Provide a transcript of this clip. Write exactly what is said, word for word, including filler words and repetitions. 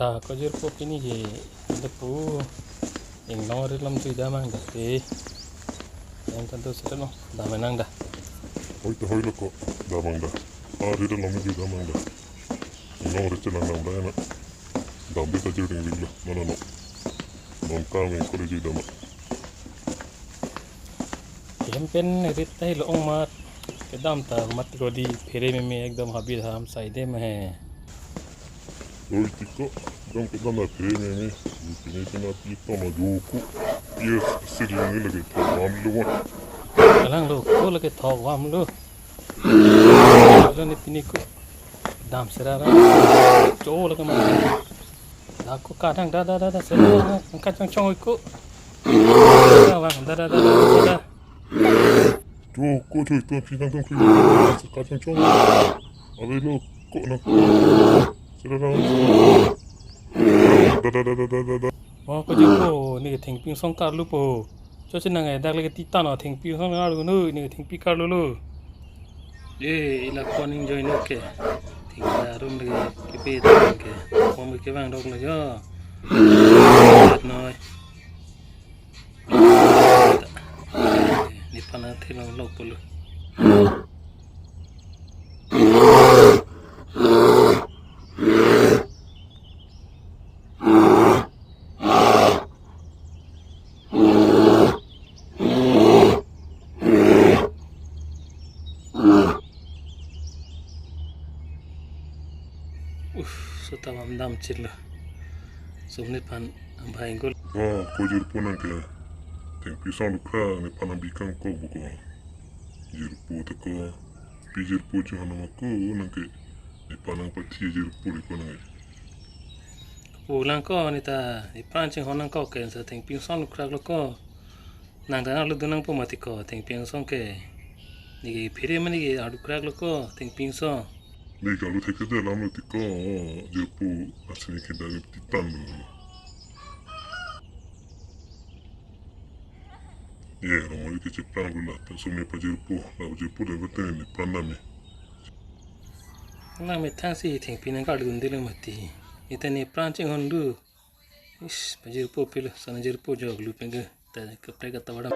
Ah, ko jirpo pini ke, ada pu, inglong rit alam jui damang da te. Yang tentu seret no, damnang da. Hoi ta hoilo ko, damnang da. Ah, rit alam jui damnang da. Inglong rit chelang damnang da ya na. Dam di ta jui ding bilo, no, no, no. Non kam yang ko jui damnang. Hem pen rit ta hilo ong mat. Kedam ta mat ko di phere meme ekdom habit ham sai dem he. Oi tiko, dam kedam na phere meme. Pini pina pi to ma jo ko. Yes, sir, ini lagi thok vam lo. Kalang lo, ko lagi thok vam lo. Lo ni pini ko. Dam serara. Jo lagi ma. Da ko kadang da da da da serara. Angkat chong chong ko. Da da da da da da. Cho ko cho to phi nang tong phi. Ka chong chong. Ave lo ko na ko. Sera rang. Da da da da da da da. Oh, ko jirpo, ni ke thengpi song karlu po. Cho chenang e, dak le ke titan o thengpi song karlu nu, ni ke thengpi karlu lo. Ye, ila koning join oke. Thengpi arum le ke pe ke. Kom ke bang dok lo jo. Noi. Nephan athe long lok polo. Uf, so ta vam dam chit lo. So nephan abhai gol. Ba, ko jirpo nang ke. Thengpi song lukha, nephan nang bikang ko buko. Jirpo ta ko. Pi jirpo chu hana ma ko nang ke. Nephan nang pathi jirpo le ko nang ke. Pulang ko ni ta, nephan chinghon nang ko ke sa thengpi song lukha lo ko. Nang ta nang lo dunang po mati ko, thengpi song ke. Ni ke phere mane ke alu krak lo ko, thengpi song. Ni ke alu thek ke alam lo tiko, jirpo asini ke dari titan lo. Ye, romoli ke cheplang lo la, ta sumi pa jirpo, la jirpo de bete ni pran nami. Nang methang si thengpi nang kardun de le mati. Ita nephan chinghon du. Ish, pa jirpo pilo, sana jirpo jok lu pengke. Ta kaprek kata wadam.